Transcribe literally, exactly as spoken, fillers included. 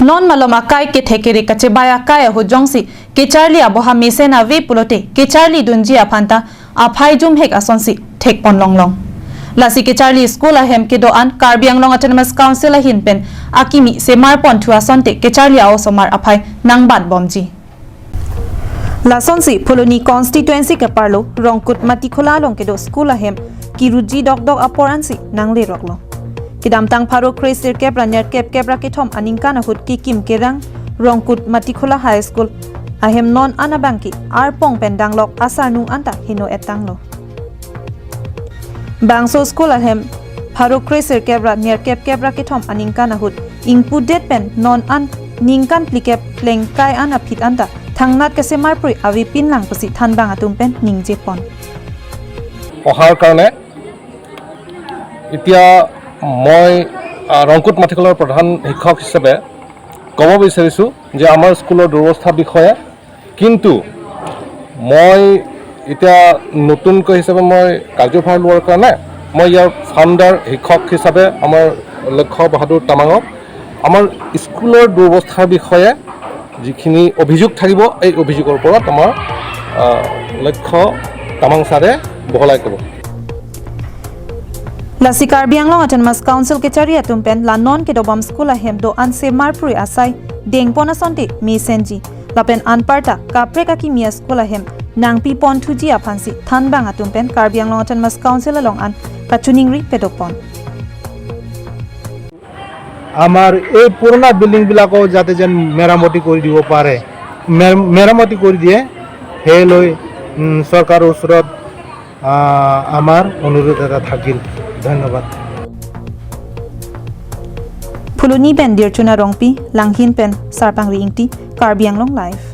Non malom akai kethek kere kachebai akai ahut jongsi kecharli aboha mesen ave pulote kecharli dunji aphanta aphai jumhek asonsi thekpon longlong. Lasi kecharli school ahem kedo-an Karbi Anglong Autonomous Council ahin pen akimi semarpon thu asonte kecharli a-osomar aphai nangbatbomji. Lasonsi Phuloni constituency keparlo Rongkut Matikhola along kedo school ahem kiruji dokdok apor ansi nangleroklo. Kedamtang pharo kre sirkep ra nerkep kep ra kethom aningkan ahut kekim kerang Rongkut Matikhola High School ahem non an abangke arpong pen danglok asarnung anta heno-et tanglo. Bangso school ahem pharo kre sirkep ra nerkep kep ra kethom aningkan ahut ingpudet pen non an ningkan phlikep plengkai an aphit anta thangnat kesemarprui avepin lang pusi thanbang atum pen ningjepon. অহাৰ কাৰণে এতিয়া মই আহ, ৰংকুত মাটিখোলাৰ প্ৰধান শিক্ষক হিচাপে ক'ব বিচাৰিছোঁ যে আমাৰ স্কুলৰ দুৰৱস্থাৰ বিষয়ে। কিন্তু মই এতিয়া নতুনকৈ হিচাপে মই কাৰ্যভাৰ লোৱাৰ কাৰণে মই ইয়াৰ ফাউণ্ডাৰ শিক্ষক হিচাপে আমাৰ লক্ষ্য বাহাদুৰ তামাঙক আমাৰ স্কুলৰ দুৰৱস্থাৰ বিষয়ে যিখিনি অভিযোগ থাকিব, এই অভিযোগৰ ওপৰত আমাৰ আহ, লক্ষ্য তামাং ছাৰে বহলাই ক'ব। Lasi Karbi Anglong Autonomous Council kechari atum pen la non kedobom school ahem do-an semarprui asai dengpon asonte mesenji. Lapen anparta kaprek akimi a-school ahem nangpipon thuji aphansi thanbang atum pen Karbi Anglong Autonomous Council along an kachiningri pedopon. আমাৰ এই পুৰণা বিল্ডিংবিলাকো যাতে যেন মেৰামতি কৰি দিব পাৰে, মেৰ- মেৰামতি কৰি দিয়ে, সেইলৈ উম, চৰকাৰৰ ওচৰত আহ, আমাৰ অনুৰোধ এটা থাকিল। ধন্যবাদ। Phuloni pen Dirchuna Rongpi, Langhin pen Sarpangri Ingti, Karbi Anglong Live.